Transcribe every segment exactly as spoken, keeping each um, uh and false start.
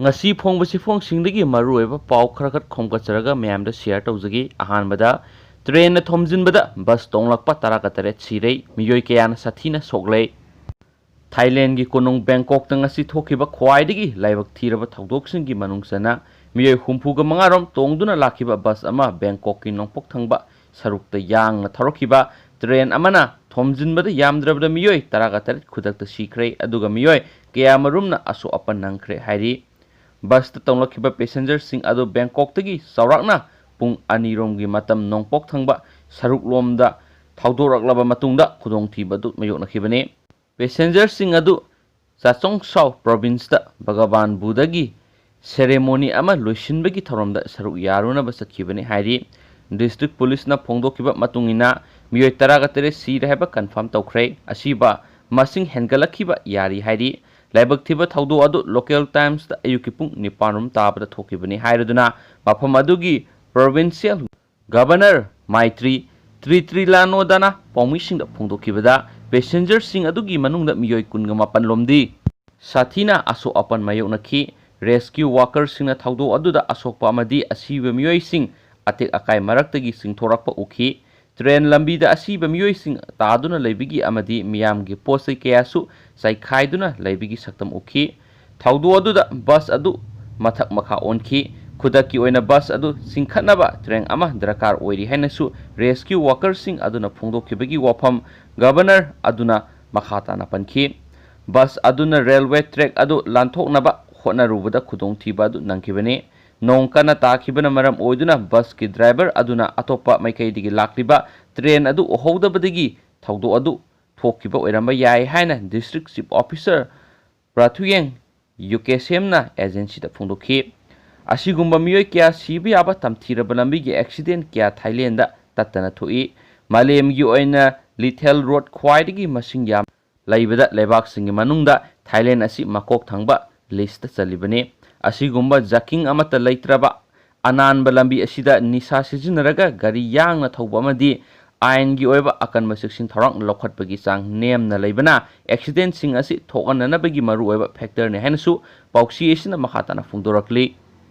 ꯉꯁꯤ ꯐꯣꯡꯕ ꯆꯦꯐꯣꯡꯁꯤꯡꯗꯒꯤ ꯃꯔꯨꯑꯣꯏꯕ ꯄꯥꯎ ꯈꯔ ꯈꯛ ꯈꯣꯝꯒꯠꯆꯔꯒ ꯃꯌꯥꯝꯗ ꯁꯤꯌꯔ ꯇꯧꯖꯒꯦ꯫ ꯑꯍꯥꯟꯕꯗ, ꯇ꯭ꯔꯦꯟꯅ ꯊꯣꯝꯖꯤꯟꯕꯗ ꯕꯁ ꯇꯣꯡꯂꯛꯄ ꯇꯔꯥꯒ ꯇꯔꯦꯠ ꯁꯤꯔꯦ, ꯃꯤꯑꯣꯏ ꯀꯌꯥꯅ ꯁꯥꯊꯤꯅ ꯁꯣꯛꯂꯦ꯫ ꯊꯥꯏꯂꯦꯟꯒꯤ ꯀꯣꯅꯨꯡ ꯕꯦꯡꯀꯣꯛꯇ ꯉꯁꯤ ꯊꯣꯛꯈꯤꯕ ꯈ꯭ꯋꯥꯏꯗꯒꯤ ꯂꯥꯏꯕꯛ ꯊꯤꯔꯕ ꯊꯧꯗꯣꯛꯁꯤꯡꯒꯤ ꯃꯅꯨꯡ ꯆꯟꯅ ꯃꯤꯑꯣꯏ ꯍꯨꯝꯐꯨꯒ ꯃꯉꯥ ꯔꯣꯝ ꯇꯣꯡꯗꯨꯅ ꯂꯥꯛꯈꯤꯕ ꯕꯁ ꯑꯃ ꯕꯦꯡꯀꯣꯛꯀꯤ ꯅꯣꯡꯄꯣꯛ ꯊꯪꯕ ꯁꯔꯨꯛꯇ ꯌꯥꯡꯅ ꯊꯧꯔꯛꯈꯤꯕ ꯇ꯭ꯔꯦꯟ ꯑꯃꯅ ꯊꯣꯝꯖꯤꯟꯕꯗ ꯌꯥꯝꯗ꯭ꯔꯕꯗ ꯃꯤꯑꯣꯏ ꯇꯔꯥꯒ ꯇꯔꯦꯠ ꯈꯨꯗꯛꯇ ꯁꯤꯈ꯭ꯔꯦ, ꯑꯗꯨꯒ ꯃꯤꯑꯣꯏ ꯀꯌꯥ ꯃꯔꯨꯝꯅ ꯑꯁꯣꯛ ꯑꯄꯟ ꯅꯪꯈ꯭ꯔꯦ ꯍꯥꯏꯔꯤ꯫ ꯕꯁꯇ ꯇꯣꯡꯂꯛꯈꯤꯕ ꯄꯦꯁꯦꯟꯖꯔꯁꯤꯡ ꯑꯗꯨ ꯕꯦꯡꯀꯣꯛꯇꯒꯤ ꯆꯥꯎꯔꯥꯛꯅ ꯄꯨꯡ ꯑꯅꯤꯔꯣꯝꯒꯤ ꯃꯇꯝ ꯅꯣꯡꯄꯣꯛ ꯊꯪꯕ ꯁꯔꯨꯛꯂꯣꯝꯗ ꯊꯧꯗꯣꯔꯛꯂꯕ ꯃꯇꯨꯡꯗ ꯈꯨꯗꯣꯡꯊꯤꯕ ꯑꯗꯨ ꯃꯥꯌꯣꯛꯅꯈꯤꯕꯅꯤ꯫ ꯄꯦꯁꯦꯟꯖꯔꯁꯤꯡ ꯑꯗꯨ ꯆꯥꯆꯣꯡꯁꯥꯎ ꯄ꯭ꯔꯣꯚꯤꯟꯁꯇ ꯚꯒꯕꯥꯟ ꯕꯨꯙꯒꯤ ꯁꯦꯔꯦꯃꯣꯅꯤ ꯑꯃ ꯂꯣꯏꯁꯤꯟꯕꯒꯤ ꯊꯧꯔꯝꯗ ꯁꯔꯨꯛ ꯌꯥꯔꯨꯅꯕ ꯆꯠꯈꯤꯕꯅꯤ ꯍꯥꯏꯔꯤ꯫ ꯗꯤꯁꯇ꯭ꯔꯤꯛ ꯄꯨꯂꯤꯁꯅ ꯐꯣꯡꯗꯣꯛꯈꯤꯕ ꯃꯇꯨꯡ ꯏꯟꯅ ꯃꯤꯑꯣꯏ ꯇꯔꯥꯒ ꯇꯔꯦꯠ ꯁꯤꯔꯦ ꯍꯥꯏꯕ ꯀꯟꯐꯥꯔꯝ ꯇꯧꯈ꯭ꯔꯦ꯫ ꯑꯁꯤꯕ ꯃꯁꯤꯡ ꯍꯦꯟꯒꯠꯂꯛꯈꯤꯕ ꯌꯥꯔꯤ ꯍꯥꯏꯔꯤ꯫ ꯂꯥꯏꯕꯛ ꯊꯤꯕ ꯊꯧꯗꯣꯛ ꯑꯗꯨ ꯂꯣꯀꯦꯜ ꯇꯥꯏꯝꯁꯇ ꯑꯌꯨꯛꯀꯤ ꯄꯨꯡ ꯅꯤꯄꯥꯟ ꯔꯣꯝ ꯇꯥꯕꯗ ꯊꯣꯛꯈꯤꯕꯅꯤ ꯍꯥꯏꯔꯗꯨꯅ ꯃꯐꯝ ꯑꯗꯨꯒꯤ ꯄ꯭ꯔꯣꯚꯤꯟꯁꯤꯌꯦꯜ ꯒꯕꯔꯅꯔ ꯃꯥꯏꯇ꯭ꯔꯤ ꯇ꯭ꯔꯤꯇ꯭ꯔꯤꯂꯥꯅꯣꯗꯅ ꯄꯥꯎꯃꯤꯁꯤꯡꯗ ꯐꯣꯡꯗꯣꯛꯈꯤꯕꯗ, ꯄꯦꯁꯦꯟꯖꯔꯁꯤꯡ ꯑꯗꯨꯒꯤ ꯃꯅꯨꯡꯗ ꯃꯤꯑꯣꯏ ꯀꯨꯟꯒ ꯃꯥꯄꯟ ꯂꯣꯝꯗꯤ ꯁꯥꯊꯤꯅ ꯑꯁꯣꯛ ꯑꯄꯟ ꯃꯥꯌꯣꯛꯅꯈꯤ꯫ ꯔꯦꯁꯀ꯭ꯌꯨ ꯋꯥꯀꯔꯁꯤꯡꯅ ꯊꯧꯗꯣꯛ ꯑꯗꯨꯗ ꯑꯁꯣꯛꯄ ꯑꯃꯗꯤ ꯑꯁꯤꯕ ꯃꯤꯑꯣꯏꯁꯤꯡ ꯑꯇꯦꯛ ꯑꯀꯥꯏ ꯃꯔꯛꯇꯒꯤ ꯆꯤꯡꯊꯣꯔꯛꯄ ꯎꯈꯤ꯫ ꯇ꯭ꯔꯦꯟ ꯂꯝꯕꯤꯗ ꯑꯁꯤꯕ ꯃꯤꯑꯣꯏꯁꯤꯡ ꯇꯥꯗꯨꯅ ꯂꯩꯕꯒꯤ ꯑꯃꯗꯤ ꯃꯤꯌꯥꯝꯒꯤ ꯄꯣꯠ ꯆꯩ ꯀꯌꯥꯁꯨ ꯆꯥꯏꯈꯥꯏꯗꯨꯅ ꯂꯩꯕꯒꯤ ꯁꯛꯇꯝ ꯎꯈꯤ꯫ ꯊꯧꯗꯣꯛ ꯑꯗꯨꯗ ꯕꯁ ꯑꯗꯨ ꯃꯊꯛ ꯃꯈꯥ ꯑꯣꯟꯈꯤ꯫ ꯈꯨꯗꯛꯀꯤ ꯑꯣꯏꯅ ꯕꯁ ꯑꯗꯨ ꯆꯤꯡꯈꯠꯅꯕ ꯇ꯭ꯔꯦꯡ ꯑꯃ ꯗꯔꯀꯥꯔ ꯑꯣꯏꯔꯤ ꯍꯥꯏꯅꯁꯨ ꯔꯦꯁꯀ꯭ꯌꯨ ꯋꯥꯀꯔꯁꯤꯡ ꯑꯗꯨꯅ ꯐꯣꯡꯗꯣꯛꯈꯤꯕꯒꯤ ꯋꯥꯐꯝ ꯒꯕꯔꯅꯔ ꯑꯗꯨꯅ ꯃꯈꯥ ꯇꯥꯅ ꯄꯟꯈꯤ꯫ ꯕꯁ ꯑꯗꯨꯅ ꯔꯦꯜꯋꯦ ꯇ꯭ꯔꯦꯛ ꯑꯗꯨ ꯂꯥꯟꯊꯣꯛꯅꯕ ꯍꯣꯠꯅꯔꯨꯕꯗ ꯈꯨꯗꯣꯡꯊꯤꯕ ꯑꯗꯨ ꯅꯪꯈꯤꯕꯅꯤ꯫ ꯅꯣꯡ ꯀꯟꯅ ꯇꯥꯈꯤꯕꯅ ꯃꯔꯝ ꯑꯣꯏꯗꯨꯅ ꯕꯁꯀꯤ ꯗ꯭ꯔꯥꯏꯚꯔ ꯑꯗꯨꯅ ꯑꯇꯣꯞꯄ ꯃꯥꯏꯀꯩꯗꯒꯤ ꯂꯥꯛꯂꯤꯕ ꯇ꯭ꯔꯦꯟ ꯑꯗꯨ ꯎꯍꯧꯗꯕꯗꯒꯤ ꯊꯧꯗꯣꯛ ꯑꯗꯨ ꯊꯣꯛꯈꯤꯕ ꯑꯣꯏꯔꯝꯕ ꯌꯥꯏ ꯍꯥꯏꯅ ꯗꯤꯁꯇ꯭ꯔꯤꯛ ꯆꯤꯐ ꯑꯣꯐꯤꯁꯔ ꯄ꯭ꯔꯥꯊꯨꯌꯦꯡ ꯌꯨꯀꯦꯁꯦꯝꯅ ꯑꯦꯖꯦꯟꯁꯤꯗ ꯐꯣꯡꯗꯣꯛꯈꯤ꯫ ꯑꯁꯤꯒꯨꯝꯕ ꯃꯤꯑꯣꯏ ꯀꯌꯥ ꯁꯤꯕ ꯌꯥꯕ ꯇꯝꯊꯤꯔꯕ ꯂꯝꯕꯤꯒꯤ ꯑꯦꯛꯁꯤꯗꯦꯟ ꯀꯌꯥ ꯊꯥꯏꯂꯦꯟꯗ ꯇꯠꯇꯅ ꯊꯣꯛꯏ꯫ ꯃꯥꯂꯦꯝꯒꯤ ꯑꯣꯏꯅ ꯂꯤꯊꯦꯜ ꯔꯣꯗ ꯈ꯭ꯋꯥꯏꯗꯒꯤ ꯃꯁꯤꯡ ꯌꯥꯝ ꯂꯩꯕꯗ ꯂꯩꯕꯥꯛꯁꯤꯡꯒꯤ ꯃꯅꯨꯡꯗ ꯊꯥꯏꯂꯦꯟ ꯑꯁꯤ ꯃꯀꯣꯛ ꯊꯪꯕ ꯂꯤꯁꯇ ꯆꯜꯂꯤꯕꯅꯤ꯫ ꯑꯁꯤꯒꯨꯝꯕ ꯖꯥꯀꯤꯡ ꯑꯃꯠꯇ ꯂꯩꯇ꯭ꯔꯕ ꯑꯅꯥꯟꯕ ꯂꯝꯕꯤ ꯑꯁꯤꯗ ꯅꯤꯁꯥ ꯁꯤꯖꯤꯟꯅꯔꯒ ꯒꯥꯔꯤ ꯌꯥꯡꯅ ꯊꯧꯕ ꯑꯃꯗꯤ ꯑꯥꯏꯟꯒꯤ ꯑꯣꯏꯕ ꯑꯀꯟꯕ ꯆꯦꯛꯁꯤꯟ ꯊꯧꯔꯥꯡ ꯂꯧꯈꯠꯄꯒꯤ ꯆꯥꯡ ꯅꯦꯝꯅ ꯂꯩꯕꯅ ꯑꯦꯛꯁꯤꯗꯦꯟꯁꯤꯡ ꯑꯁꯤ ꯊꯣꯛꯍꯟꯅꯅꯕꯒꯤ ꯃꯔꯨꯑꯣꯏꯕ ꯐꯦꯛꯇꯔꯅꯤ ꯍꯥꯏꯅꯁꯨ ꯄꯥꯎꯆꯦ ꯑꯁꯤꯅ ꯃꯈꯥ ꯇꯥꯅ ꯐꯣꯡꯗꯣꯔꯛꯂꯤ꯫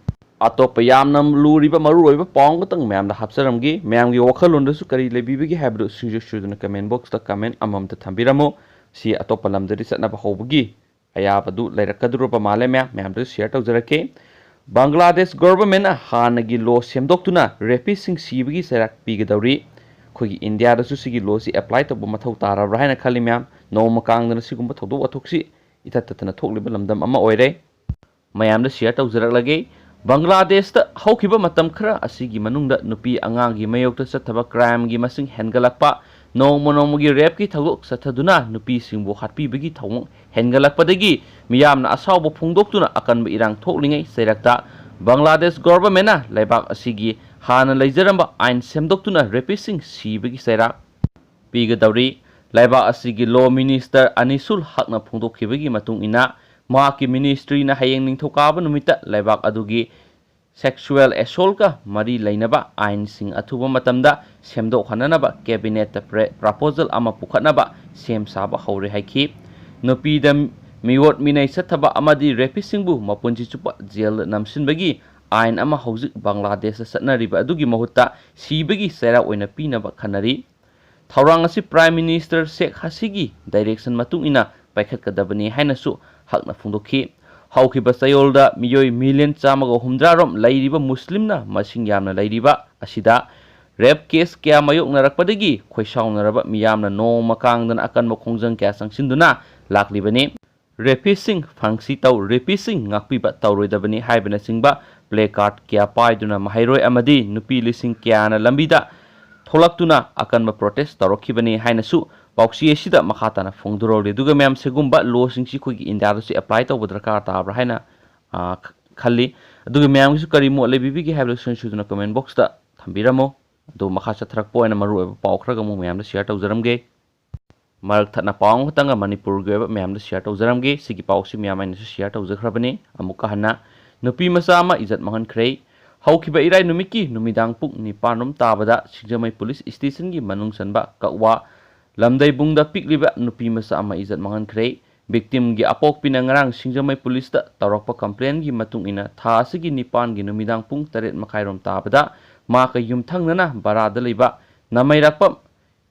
ꯑꯇꯣꯞꯄ ꯌꯥꯝꯅ ꯂꯨꯔꯤꯕ ꯃꯔꯨꯑꯣꯏꯕ ꯄꯥꯎ ꯑꯃꯈꯛꯇꯪ ꯃꯌꯥꯝꯗ ꯍꯥꯞꯆꯔꯝꯒꯦ꯫ ꯃꯌꯥꯝꯒꯤ ꯋꯥꯈꯜꯂꯣꯟꯗꯁꯨ ꯀꯔꯤ ꯂꯩꯕꯤꯕꯒꯦ ꯍꯥꯏꯕꯗꯨ ꯁꯤꯡꯖꯣꯏ ꯁꯣꯏꯗꯅ ꯀꯃꯦꯟ ꯕꯣꯛꯁꯇ ꯀꯃꯦꯟ ꯑꯃꯃꯝꯇ ꯊꯝꯕꯤꯔꯝꯃꯨ꯫ ꯁꯤ ꯑꯇꯣꯞꯄ ꯂꯝꯗꯗꯤ ꯆꯠꯅꯕ ꯍꯧꯕꯒꯤ ꯑꯌꯥꯕꯗꯨ ꯂꯩꯔꯛꯀꯗꯧꯔꯕ ꯃꯥꯜꯂꯦ꯫ ꯃꯌꯥꯝ ꯃꯌꯥꯝꯗꯁꯨ ꯁꯤꯌꯔ ꯇꯧꯖꯔꯛꯀꯦ꯫ ꯕꯪꯒ꯭ꯂꯥꯗꯦꯁ ꯒꯣꯚꯔꯟꯃꯦꯟꯅ ꯍꯥꯟꯅꯒꯤ ꯂꯣ ꯁꯦꯝꯗꯣꯛꯇꯨꯅ ꯔꯦꯄꯤꯁꯁꯤꯡ ꯁꯤꯕꯒꯤ ꯆꯩꯔꯥꯛ ꯄꯤꯒꯗꯧꯔꯤ꯫ ꯑꯩꯈꯣꯏꯒꯤ ꯏꯟꯗꯤꯌꯥꯗꯁꯨ ꯁꯤꯒꯤ ꯂꯣꯁꯤ ꯑꯦꯄ꯭ꯂꯥꯏ ꯇꯧꯕ ꯃꯊꯧ ꯇꯥꯔꯕ꯭ꯔꯥ ꯍꯥꯏꯅ ꯈꯜꯂꯤ꯫ ꯃꯌꯥꯝ ꯅꯣꯡꯃ ꯀꯥꯡꯗꯅ ꯁꯤꯒꯨꯝꯕ ꯊꯧꯗꯣꯛ ꯋꯥꯊꯣꯛꯁꯤ ꯏꯊꯠ ꯊꯠꯇꯅ ꯊꯣꯛꯂꯤꯕ ꯂꯝꯗꯝ ꯑꯃ ꯑꯣꯏꯔꯦ꯫ ꯃꯌꯥꯝꯗ ꯁꯤꯌꯔ ꯇꯧꯖꯔꯛꯂꯒꯦ꯫ ꯕꯪꯒ꯭ꯂꯥꯗꯦꯁꯇ ꯍꯧꯈꯤꯕ ꯃꯇꯝ ꯈꯔ ꯑꯁꯤꯒꯤ ꯃꯅꯨꯡꯗ ꯅꯨꯄꯤ ꯑꯉꯥꯡꯒꯤ ꯃꯥꯌꯣꯛꯇ ꯆꯠꯊꯕ ꯀ꯭ꯔꯥꯏꯝꯒꯤ ꯃꯁꯤꯡ ꯍꯦꯟꯒꯠꯂꯛꯄ, ꯅꯣꯡꯃ ꯅꯣꯡꯃꯒꯤ ꯔꯦꯞꯀꯤ ꯊꯧꯗꯣꯛ ꯆꯠꯊꯗꯨꯅ ꯅꯨꯄꯤꯁꯤꯡꯕꯨ ꯍꯥꯠꯄꯤꯕꯒꯤ ꯊꯧꯑꯣꯡ ꯍꯦꯟꯒꯠꯂꯛꯄꯗꯒꯤ ꯃꯤꯌꯥꯝꯅ ꯑꯁꯥꯎꯕ ꯐꯣꯡꯗꯣꯛꯇꯨꯅ ꯑꯀꯟꯕ ꯏꯔꯥꯡ ꯊꯣꯛꯂꯤꯉꯩ ꯆꯩꯔꯛꯇ ꯕꯪꯒ꯭ꯂꯥꯗꯦꯁ ꯒꯣꯚꯔꯟꯃꯦꯟꯅ ꯂꯩꯕꯥꯛ ꯑꯁꯤꯒꯤ ꯍꯥꯟꯅ ꯂꯩꯖꯔꯝꯕ ꯑꯥꯏꯟ ꯁꯦꯝꯗꯣꯛꯇꯨꯅ ꯔꯦꯄꯤꯁꯁꯤꯡ ꯁꯤꯕꯒꯤ ꯆꯩꯔꯥꯛ ꯄꯤꯒꯗꯧꯔꯤ꯫ ꯂꯩꯕꯥꯛ ꯑꯁꯤꯒꯤ ꯂꯣ ꯃꯤꯅꯤꯁꯇꯔ ꯑꯅꯤꯁꯨꯜ ꯍꯛꯅ ꯐꯣꯡꯗꯣꯛꯈꯤꯕꯒꯤ ꯃꯇꯨꯡ ꯏꯟꯅ, ꯃꯍꯥꯛꯀꯤ ꯃꯤꯅꯤꯁꯇ꯭ꯔꯤꯅ ꯍꯌꯦꯡ ꯅꯤꯡꯊꯧꯀꯥꯕ ꯅꯨꯃꯤꯠꯇ ꯂꯩꯕꯥꯛ ꯑꯗꯨꯒꯤ ꯁꯦꯛꯁꯨꯋꯦꯜ ꯑꯦꯁꯣꯜꯀ ꯃꯔꯤ ꯂꯩꯅꯕ ꯑꯥꯏꯟꯁꯤꯡ ꯑꯊꯨꯕ ꯃꯇꯝꯗ ꯁꯦꯝꯗꯣꯛꯍꯟꯅꯅꯕ ꯀꯦꯕꯤꯅꯦꯠꯇ ꯄ꯭ꯔꯦ-, ꯄ꯭ꯔꯄꯣꯖꯜ ꯑꯃ ꯄꯨꯈꯠꯅꯕ ꯁꯦꯝ ꯁꯥꯕ ꯍꯧꯔꯦ ꯍꯥꯏꯈꯤ꯫ ꯅꯨꯄꯤꯗ ꯃꯤꯑꯣꯠ ꯃꯤꯅꯩ ꯆꯠꯊꯕ ꯑꯃꯗꯤ ꯔꯦꯄꯤꯁꯁꯤꯡꯕꯨ ꯃꯄꯨꯟꯁꯤ ꯆꯨꯞꯄ ꯖꯦꯜꯗ ꯅꯝꯁꯤꯟꯕꯒꯤ ꯑꯥꯏꯟ ꯑꯃ ꯍꯧꯖꯤꯛ ꯕꯪꯒ꯭ꯂꯥꯗꯦꯁꯇ ꯆꯠꯅꯔꯤꯕ ꯑꯗꯨꯒꯤ ꯃꯍꯨꯠꯇ ꯁꯤꯕꯒꯤ ꯆꯩꯔꯥꯛ ꯑꯣꯏꯅ ꯄꯤꯅꯕ ꯈꯟꯅꯔꯤ꯫ ꯊꯧꯔꯥꯡ ꯑꯁꯤ ꯄ꯭ꯔꯥꯏꯝ ꯃꯤꯅꯤꯁꯇꯔ ꯁꯦꯈ ꯍꯁꯤꯒꯤ ꯗꯥꯏꯔꯦꯛꯁꯟ ꯃꯇꯨꯡ ꯏꯟꯅ ꯄꯥꯏꯈꯠꯀꯗꯕꯅꯤ ꯍꯥꯏꯅꯁꯨ ꯍꯛꯅ ꯐꯣꯡꯗꯣꯛꯈꯤ꯫ ꯍꯧꯈꯤꯕ ꯆꯌꯣꯜꯗ ꯃꯤꯑꯣꯏ ꯃꯤꯂꯤꯌꯟ ꯆꯥꯝꯃꯒ ꯍꯨꯝꯗ꯭ꯔꯥ ꯔꯣꯝ ꯂꯩꯔꯤꯕ ꯃꯨꯁꯂꯤꯝꯅ ꯃꯁꯤꯡ ꯌꯥꯝꯅ ꯂꯩꯔꯤꯕ ꯑꯁꯤꯗ ꯔꯦꯞ ꯀꯦꯁ ꯀꯌꯥ ꯃꯥꯌꯣꯛꯅꯔꯛꯄꯗꯒꯤ ꯈꯣꯏꯁꯥꯎꯅꯔꯕ ꯃꯤꯌꯥꯝꯅ ꯅꯣꯡꯃ ꯀꯥꯡꯗꯅ ꯑꯀꯟꯕ ꯈꯣꯡꯖꯪ ꯀꯌꯥ ꯆꯪꯁꯤꯟꯗꯨꯅ ꯂꯥꯛꯂꯤꯕꯅꯤ꯫ ꯔꯦꯄꯤꯁꯁꯤꯡ ꯐꯥꯡꯁꯤ ꯇꯧ, ꯔꯦꯄꯤꯁꯁꯤꯡ ꯉꯥꯛꯄꯤꯕ ꯇꯧꯔꯣꯏꯗꯕꯅꯤ ꯍꯥꯏꯕꯅꯆꯤꯡꯕ ꯄ꯭ꯂꯦ ꯀꯥꯔꯗ ꯀꯌꯥ ꯄꯥꯏꯗꯨꯅ ꯃꯍꯩꯔꯣꯏ ꯑꯃꯗꯤ ꯅꯨꯄꯤ ꯂꯤꯁꯤꯡ ꯀꯌꯥꯅ ꯂꯝꯕꯤꯗ ꯊꯣꯛꯂꯛꯇꯨꯅ ꯑꯀꯟꯕ ꯄ꯭ꯔꯣꯇꯦꯁ ꯇꯧꯔꯛꯈꯤꯕꯅꯤ ꯍꯥꯏꯅꯁꯨ ꯄꯥꯎꯆꯦ ꯑꯁꯤꯗ ꯃꯈꯥ ꯇꯥꯅ ꯐꯣꯡꯗꯣꯔꯛꯂꯤ꯫ ꯑꯗꯨꯒ ꯃꯌꯥꯝ, ꯁꯤꯒꯨꯝꯕ ꯂꯣꯁꯤꯡꯁꯤ ꯑꯩꯈꯣꯏꯒꯤ ꯏꯟꯗꯤꯌꯥꯗꯁꯨ ꯑꯦꯄ꯭ꯂꯥꯏ ꯇꯧꯕ ꯗꯔꯀꯥꯔ ꯇꯥꯕ꯭ꯔꯥ ꯍꯥꯏꯅ, ꯑ, ꯈ-, ꯈꯜꯂꯤ꯫ ꯑꯗꯨꯒ ꯃꯌꯥꯝꯒꯤꯁꯨ ꯀꯔꯤ ꯃꯣꯠ ꯂꯩꯕꯤꯕꯒꯦ ꯍꯥꯏꯕꯗꯨ ꯁꯣꯏꯗꯅ ꯀꯃꯦꯟ ꯕꯣꯛꯁꯇ ꯊꯝꯕꯤꯔꯝꯃꯣ꯫ ꯑꯗꯨ ꯃꯈꯥ ꯆꯠꯊꯔꯛꯄ ꯑꯣꯏꯅ ꯃꯔꯨꯑꯣꯏꯕ ꯄꯥꯎ ꯈꯔꯒ ꯑꯃꯨꯛ ꯃꯌꯥꯝꯗ ꯁꯤꯌꯔ ꯇꯧꯖꯔꯝꯒꯦ꯫ ꯃꯔꯛ ꯊꯠꯅ ꯄꯥꯎ ꯑꯃꯈꯛꯇꯪꯒ ꯃꯅꯤꯄꯨꯔꯒꯤ ꯑꯣꯏꯕ ꯃꯌꯥꯝꯗ ꯁꯤꯌꯔ ꯇꯧꯖꯔꯝꯒꯦ꯫ ꯁꯤꯒꯤ ꯄꯥꯎꯁꯤ ꯃꯌꯥꯝ ꯑꯩꯅꯁꯨ ꯁꯤꯌꯔ ꯇꯧꯖꯈ꯭ꯔꯕꯅꯤ꯫ ꯑꯃꯨꯛꯀ ꯍꯟꯅ, ꯅꯨꯄꯤ ꯃꯆꯥ ꯑꯃ ꯏꯖꯠ ꯃꯥꯡꯍꯟꯈ꯭ꯔꯦ꯫ ꯍꯧꯈꯤꯕ ꯏꯔꯥꯏ ꯅꯨꯃꯤꯠꯀꯤ ꯅꯨꯃꯤꯗꯥꯡ ꯄꯨꯡ ꯅꯤꯄꯥꯟ ꯔꯣꯝ ꯇꯥꯕꯗ ꯁꯤꯡꯖꯃꯩ ꯄꯨꯂꯤꯁ ꯁ꯭ꯇꯦꯁꯟꯒꯤ ꯃꯅꯨꯡ ꯆꯟꯕ ꯀꯛꯋꯥ ꯂꯝꯗꯩꯕꯨꯡꯗ ꯄꯤꯛꯂꯤꯕ ꯅꯨꯄꯤ ꯃꯆꯥ ꯑꯃ ꯏꯖꯠ ꯃꯥꯡꯍꯟꯈ꯭ꯔꯦ꯫ ꯚꯤꯛꯇꯤꯝꯒꯤ ꯑꯄꯣꯛꯄꯤꯅ ꯉꯔꯥꯡ ꯁꯤꯡꯖꯃꯩ ꯄꯨꯂꯤꯁꯇ ꯇꯧꯔꯛꯄ ꯀꯝꯄ꯭ꯂꯦꯟꯒꯤ ꯃꯇꯨꯡ ꯏꯟꯅ ꯊꯥ ꯑꯁꯤꯒꯤ ꯅꯤꯄꯥꯟꯒꯤ ꯅꯨꯃꯤꯗꯥꯡ ꯄꯨꯡ ꯇꯔꯦꯠ ꯃꯈꯥꯏꯔꯣꯝ ꯇꯥꯕꯗ ꯃꯍꯥꯛꯀ ꯌꯨꯝꯊꯪꯅꯅ ꯚꯔꯥꯗ ꯂꯩꯕ ꯅꯃꯩꯔꯥꯛꯄꯝ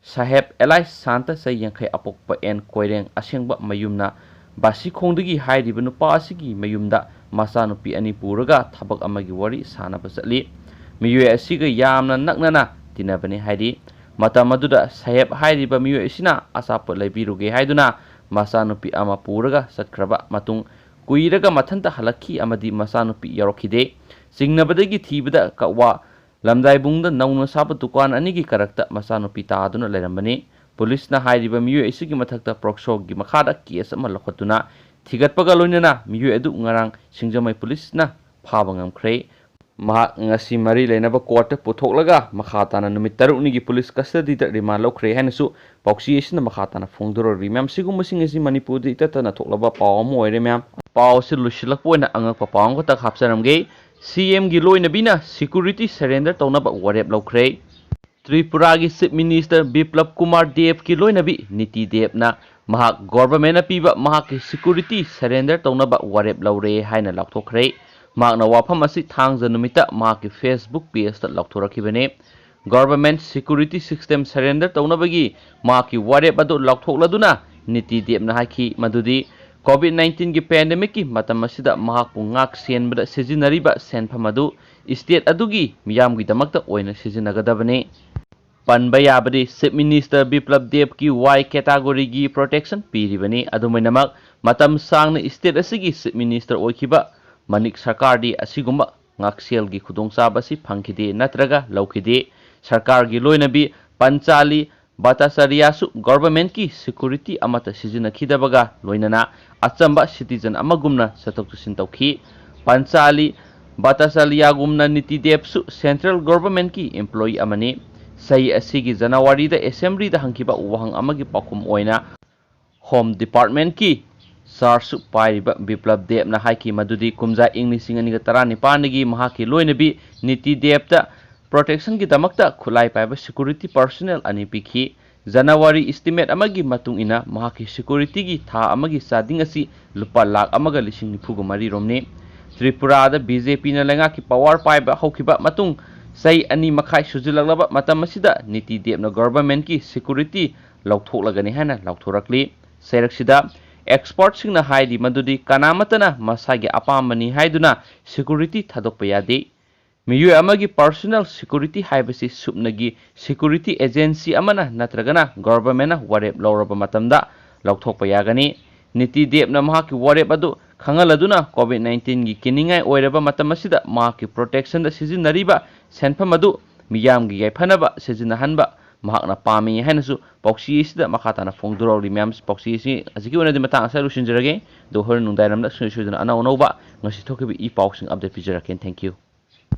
ꯁꯥꯍꯦꯕ ꯑꯦꯂꯥꯏꯁ ꯁꯥꯟꯇ ꯆꯍꯤ ꯌꯥꯡꯈꯩ ꯑꯄꯣꯛꯄ ꯑꯦꯟ ꯀꯣꯏꯔꯦꯡ ꯑꯁꯦꯡꯕ ꯃꯌꯨꯝꯅ ꯕꯥꯁꯤꯈꯣꯡꯗꯒꯤ ꯍꯥꯏꯔꯤꯕ ꯅꯨꯄꯥ ꯑꯁꯤꯒꯤ ꯃꯌꯨꯝꯗ ꯃꯆꯥꯅꯨꯄꯤ ꯑꯅꯤ ꯄꯨꯔꯒ ꯊꯕꯛ ꯑꯃꯒꯤ ꯋꯥꯔꯤ ꯁꯥꯟꯅꯕ ꯆꯠꯂꯤ꯫ ꯃꯤꯑꯣꯏ ꯑꯁꯤꯒ ꯌꯥꯝꯅ ꯅꯛꯅꯅ ꯇꯤꯟꯅꯕꯅꯤ ꯍꯥꯏꯔꯤ꯫ ꯃꯇꯝ ꯑꯗꯨꯗ ꯁꯥꯍꯦꯕ ꯍꯥꯏꯔꯤꯕ ꯃꯤꯑꯣꯏ ꯑꯁꯤꯅ ꯑꯆꯥꯄꯣꯠ ꯂꯩꯕꯤꯔꯨꯒꯦ ꯍꯥꯏꯗꯨꯅ ꯃꯆꯥꯅꯨꯄꯤ ꯑꯃ ꯄꯨꯔꯒ ꯆꯠꯈ꯭ꯔꯕ ꯃꯇꯨꯡ ꯀꯨꯏꯔꯒ ꯃꯊꯟꯇ ꯍꯜꯂꯛꯈꯤ ꯑꯃꯗꯤ ꯃꯆꯥꯅꯨꯄꯤ ꯌꯥꯎꯔꯛꯈꯤꯗꯦ꯫ ꯆꯤꯡꯅꯕꯗꯒꯤ ꯊꯤꯕꯗ ꯀꯛꯋꯥ ꯂꯝꯗꯥꯏꯕꯨꯡꯗ ꯅꯧꯅ ꯁꯥꯕ ꯗꯨꯀꯥꯟ ꯑꯅꯤꯒꯤ ꯀꯔꯛꯇ ꯃꯆꯥꯅꯨꯄꯤ ꯇꯥꯗꯨꯅ ꯂꯩꯔꯝꯕꯅꯤ꯫ ꯄꯨꯂꯤꯁꯅ ꯍꯥꯏꯔꯤꯕ ꯃꯤꯑꯣꯏ ꯑꯁꯤꯒꯤ ꯃꯊꯛꯇ ꯄꯣꯛꯁꯣꯒꯤ ꯃꯈꯥꯗ ꯀꯦꯁ ꯑꯃ ꯂꯧꯈꯠꯇꯨꯅ ꯊꯤꯒꯠꯄꯒ ꯂꯣꯏꯅꯅ ꯃꯤꯑꯣꯏ ꯑꯗꯨ ꯉꯔꯥꯡ ꯁꯤꯡꯖꯃꯩ ꯄꯨꯂꯤꯁꯅ ꯐꯥꯕ ꯉꯝꯈ꯭ꯔꯦ꯫ ꯃꯍꯥꯛ ꯉꯁꯤ ꯃꯔꯤ ꯂꯩꯅꯕ ꯀꯣꯔꯠꯇ ꯄꯨꯊꯣꯛꯂꯒ ꯃꯈꯥ ꯇꯥꯅ ꯅꯨꯃꯤꯠ ꯇꯔꯨꯛꯅꯤꯒꯤ ꯄꯨꯂꯤꯁ ꯀꯁꯇꯗꯤꯗ ꯔꯤꯃꯥꯟ ꯂꯧꯈ꯭ꯔꯦ ꯍꯥꯏꯅꯁꯨ ꯄꯥꯎꯆꯦ ꯑꯁꯤꯅ ꯃꯈꯥ ꯇꯥꯅ ꯐꯣꯡꯗꯣꯔꯛꯂꯤ꯫ ꯃꯌꯥꯝ, ꯁꯤꯒꯨꯝꯕꯁꯤꯡ ꯑꯁꯤ ꯃꯅꯤꯄꯨꯔꯗ ꯏꯇꯠ ꯇꯠꯅ ꯊꯣꯛꯂꯕ ꯄꯥꯎ ꯑꯃ ꯑꯣꯏꯔꯦ꯫ ꯃꯌꯥꯝ, ꯄꯥꯎ ꯑꯁꯤ ꯂꯣꯏꯁꯤꯜꯂꯛꯄ ꯑꯣꯏꯅ ꯑꯉꯛꯄ ꯄꯥꯎ ꯑꯃꯈꯛꯇ ꯍꯥꯞꯆꯔꯝꯒꯦ꯫ ꯁꯤ ꯑꯦꯝꯒꯤ ꯂꯣꯏꯅꯕꯤꯅ ꯁꯦꯀ꯭ꯌꯨꯔꯤꯇꯤ ꯁꯔꯦꯟꯗꯔ ꯇꯧꯅꯕ ꯋꯥꯔꯦꯞ ꯂꯧꯈ꯭ꯔꯦ꯫ ꯇ꯭ꯔꯤꯄꯨꯔꯥꯒꯤ ꯆꯤꯐ ꯃꯤꯅꯤꯁꯇꯔ ꯕꯤꯄ꯭ꯂꯕ ꯀꯨꯃꯥꯔ ꯗꯦꯕꯀꯤ ꯂꯣꯏꯅꯕꯤ ꯅꯤꯇꯤ ꯗꯦꯕꯅ ꯃꯍꯥꯛ ꯒꯣꯚꯔꯟꯃꯦꯟꯠꯅ ꯄꯤꯕ ꯃꯍꯥꯛꯀꯤ ꯁꯦꯀ꯭ꯌꯨꯔꯤꯇꯤ ꯁꯔꯦꯟꯗꯔ ꯇꯧꯅꯕ ꯋꯥꯔꯦꯞ ꯂꯧꯔꯦ ꯍꯥꯏꯅ ꯂꯥꯎꯊꯣꯛꯈ꯭ꯔꯦ꯫ ꯃꯍꯥꯛꯅ ꯋꯥꯐꯝ ꯑꯁꯤ ꯊꯥꯡꯖ ꯅꯨꯃꯤꯠꯇ ꯃꯍꯥꯛꯀꯤ ꯐꯦꯁꯕꯨꯛ ꯄꯦꯖꯇ ꯂꯥꯎꯊꯣꯔꯛꯈꯤꯕꯅꯤ꯫ ꯒꯣꯚꯔꯟꯃꯦꯟꯠ ꯁꯦꯀ꯭ꯌꯨꯔꯤꯇꯤ ꯁꯤꯁꯇꯦꯝ ꯁꯔꯦꯟꯗꯔ ꯇꯧꯅꯕꯒꯤ ꯃꯍꯥꯛꯀꯤ ꯋꯥꯔꯦꯞ ꯑꯗꯨ ꯂꯥꯎꯊꯣꯛꯂꯗꯨꯅ ꯅꯤꯇꯤ ꯗꯦꯕꯅ ꯍꯥꯏꯈꯤ ꯃꯗꯨꯗꯤ ꯀꯣꯚꯤꯗ ꯅꯥꯏꯟꯇꯤꯟꯒꯤ ꯄꯦꯟꯗꯦꯃꯤꯛꯀꯤ ꯃꯇꯝ ꯑꯁꯤꯗ ꯃꯍꯥꯛꯄꯨ ꯉꯥꯛ ꯁꯦꯟꯕꯗ ꯁꯤꯖꯤꯟꯅꯔꯤꯕ ꯁꯦꯟꯐꯝ ꯑꯗꯨ ꯁ꯭ꯇꯦꯠ ꯑꯗꯨꯒꯤ ꯃꯤꯌꯥꯝꯒꯤꯗꯃꯛꯇ ꯑꯣꯏꯅ ꯁꯤꯖꯤꯟꯅꯒꯗꯕꯅꯤ꯫ ꯄꯟꯕ ꯌꯥꯕꯗꯤ, ꯆꯤꯐ ꯃꯤꯅꯤꯁꯇꯔ ꯕꯤꯄ꯭ꯂꯕ ꯗꯦꯕꯀꯤ ꯋꯥꯏ ꯀꯦꯇꯥꯒꯣꯔꯤꯒꯤ ꯄ꯭ꯔꯣꯇꯦꯛꯁꯟ ꯄꯤꯔꯤꯕꯅꯤ꯫ ꯑꯗꯨꯃꯥꯏꯅꯃꯛ, ꯃꯇꯝ ꯁꯥꯡꯅ ꯁ꯭ꯇꯦꯠ ꯑꯁꯤꯒꯤ ꯆꯤꯐ ꯃꯤꯅꯤꯁꯇꯔ ꯑꯣꯏꯈꯤꯕ ꯃꯅꯤꯛ ꯁꯔꯀꯥꯔꯗꯤ ꯑꯁꯤꯒꯨꯝꯕ ꯉꯥꯛꯁꯦꯜꯒꯤ ꯈꯨꯗꯣꯡꯆꯥꯕ ꯑꯁꯤ ꯐꯪꯈꯤꯗꯦ ꯅꯠꯇ꯭ꯔꯒ ꯂꯧꯈꯤꯗꯦ꯫ ꯁꯔꯀꯥꯔꯒꯤ ꯂꯣꯏꯅꯕꯤ ꯄꯟꯆꯥꯂꯤ ꯚꯠꯇꯥꯆꯥꯔꯌꯥꯁꯨ ꯒꯣꯚꯔꯟꯃꯦꯟꯠꯀꯤ ꯁꯦꯀ꯭ꯌꯨꯔꯤꯇꯤ ꯑꯃꯠꯇ ꯁꯤꯖꯤꯟꯅꯈꯤꯗꯕꯒ ꯂꯣꯏꯅꯅ ꯑꯆꯝꯕ ꯁꯤꯇꯤꯖꯟ ꯑꯃꯒꯨꯝꯅ ꯆꯠꯊꯣꯛ ꯆꯠꯁꯤꯟ ꯇꯧꯈꯤ꯫ ꯄꯟꯆꯥꯂꯤ ꯚꯠꯇꯥꯆꯥꯔꯌꯥꯒꯨꯝꯅ ꯅꯤꯇꯤ ꯗꯦꯕꯁꯨ ꯁꯦꯟꯇ꯭ꯔꯦꯜ ꯒꯣꯚꯔꯟꯃꯦꯟꯠꯀꯤ ꯏꯝꯄ꯭ꯂꯣꯌꯤ ꯑꯃꯅꯤ꯫ ꯆꯍꯤ ꯑꯁꯤꯒꯤ ꯖꯅꯋꯥꯔꯤꯗ ꯑꯦꯁꯦꯝꯕ꯭ꯂꯤꯗ ꯍꯪꯈꯤꯕ ꯋꯥꯍꯪ ꯑꯃꯒꯤ ꯄꯥꯎꯈꯨꯝ ꯑꯣꯏꯅ ꯍꯣꯝ ꯗꯤꯄꯥꯔꯠꯃꯦꯟꯠꯀꯤ ꯆꯥꯔꯖ ꯄꯥꯏꯔꯤꯕ ꯕꯤꯄ꯭ꯂꯕ ꯗꯦꯕꯅ ꯍꯥꯏꯈꯤ ꯃꯗꯨꯗꯤ ꯀꯨꯝꯖꯥ ꯏꯪ ꯂꯤꯁꯤꯡ ꯑꯅꯤꯒ ꯇꯔꯥꯅꯤꯄꯥꯟꯗꯒꯤ ꯃꯍꯥꯛꯀꯤ ꯂꯣꯏꯅꯕꯤ ꯅꯤꯇꯤ ꯗꯦꯕꯇ ꯄ꯭ꯔꯣꯇꯦꯛꯁꯟꯒꯤꯗꯃꯛꯇ ꯈꯨꯠꯂꯥꯏ ꯄꯥꯏꯕ ꯁꯦꯀ꯭ꯌꯨꯔꯤꯇꯤ ꯄꯔꯁꯣꯅꯦꯜ ꯑꯅꯤ ꯄꯤꯈꯤ꯫ ꯖꯅꯋꯥꯔꯤ ꯏꯁꯇꯤꯃꯦꯠ ꯑꯃꯒꯤ ꯃꯇꯨꯡ ꯏꯟꯅ ꯃꯍꯥꯛꯀꯤ ꯁꯦꯀ꯭ꯌꯨꯔꯤꯇꯤꯒꯤ ꯊꯥ ꯑꯃꯒꯤ ꯆꯥꯗꯤꯡ ꯑꯁꯤ ꯂꯨꯄꯥ ꯂꯥꯈ ꯑꯃꯒ ꯂꯤꯁꯤꯡ ꯅꯤꯐꯨꯒ ꯃꯔꯤ ꯔꯣꯝꯅꯤ꯫ ꯇ꯭ꯔꯤꯄꯨꯔꯥꯗ ꯕꯤ ꯖꯦ ꯄꯤꯅ ꯂꯩꯉꯥꯛꯀꯤ ꯄꯋꯥꯔ ꯄꯥꯏꯕ ꯍꯧꯈꯤꯕ ꯃꯇꯨꯡ ꯆꯍꯤ ꯑꯅꯤ ꯃꯈꯥꯏ ꯁꯨꯖꯤꯜꯂꯛꯂꯕ ꯃꯇꯝ ꯑꯁꯤꯗ ꯅꯤꯇꯤ ꯗꯦꯕꯅ ꯒꯣꯚꯔꯟꯃꯦꯟꯠꯀꯤ ꯁꯦꯀ꯭ꯌꯨꯔꯤꯇꯤ ꯂꯧꯊꯣꯛꯂꯒꯅꯤ ꯍꯥꯏꯅ ꯂꯥꯎꯊꯣꯔꯛꯂꯤ꯫ ꯆꯩꯔꯛꯁꯤꯗ ꯑꯦꯛꯁꯄꯔꯠꯁꯤꯡꯅ ꯍꯥꯏꯔꯤ ꯃꯗꯨꯗꯤ ꯀꯅꯥꯃꯠꯇꯅ ꯃꯁꯥꯒꯤ ꯑꯄꯥꯝꯕꯅꯤ ꯍꯥꯏꯗꯨꯅ ꯁꯦꯀ꯭ꯌꯨꯔꯤꯇꯤ ꯊꯥꯗꯣꯛꯄ ꯌꯥꯗꯦ꯫ ꯃꯤꯑꯣꯏ ꯑꯃꯒꯤ ꯄꯔꯁꯣꯅꯦꯜ ꯁꯦꯀ꯭ꯌꯨꯔꯤꯇꯤ ꯍꯥꯏꯕꯁꯤ ꯁꯨꯞꯅꯒꯤ ꯁꯦꯀ꯭ꯌꯨꯔꯤꯇꯤ ꯑꯦꯖꯦꯟꯁꯤ ꯑꯃꯅ ꯅꯠꯇ꯭ꯔꯒꯅ ꯒꯣꯚꯔꯟꯃꯦꯟꯠꯅ ꯋꯥꯔꯦꯞ ꯂꯧꯔꯕ ꯃꯇꯝꯗ ꯂꯧꯊꯣꯛꯄ ꯌꯥꯒꯅꯤ꯫ ꯅꯤꯇꯤ ꯗꯦꯕꯅ ꯃꯍꯥꯛꯀꯤ ꯋꯥꯔꯦꯞ ꯑꯗꯨ ꯈꯪꯍꯜꯂꯗꯨꯅ ꯀꯣꯚꯤꯗ ꯅꯥꯏꯟꯇꯤꯟꯒꯤ ꯀꯤꯅꯤꯡꯉꯥꯏ ꯑꯣꯏꯔꯕ ꯃꯇꯝ ꯑꯁꯤꯗ ꯃꯍꯥꯛꯀꯤ ꯄ꯭ꯔꯣꯇꯦꯛꯁꯟꯗ ꯁꯤꯖꯤꯟꯅꯔꯤꯕ ꯁꯦꯟꯐꯝ ꯑꯗꯨ ꯃꯤꯌꯥꯝꯒꯤ ꯌꯥꯏꯐꯅꯕ ꯁꯤꯖꯤꯟꯅꯍꯟꯕ ꯃꯍꯥꯛꯅ ꯄꯥꯝꯃꯤ ꯍꯥꯏꯅꯁꯨ ꯄꯥꯎꯆꯦ ꯑꯁꯤꯗ ꯃꯈꯥ ꯇꯥꯅ ꯐꯣꯡꯗꯣꯔꯛꯂꯤ꯫ ꯃꯌꯥꯝ, ꯄꯥꯎꯆꯦ ꯑꯁꯤ ꯍꯧꯖꯤꯛꯀꯤ ꯑꯣꯏꯅꯗꯤ ꯃꯇꯥꯡ ꯑꯁꯤꯗ ꯂꯣꯏꯁꯤꯟꯖꯔꯒꯦ꯫ ꯑꯗꯣ ꯍꯣꯔꯦꯟ ꯅꯨꯡꯗꯥꯡꯋꯥꯏꯔꯝꯗ ꯁꯨꯡꯁꯣꯏ ꯁꯣꯏꯗꯅ ꯑꯅꯧ ꯑꯅꯧꯕ ꯉꯁꯤ ꯊꯣꯛꯈꯤꯕ ꯏ ꯄꯥꯎꯁꯤꯡ ꯑꯞꯗꯦꯠ ꯄꯤꯖꯔꯛꯀꯦ꯫ Thank you꯫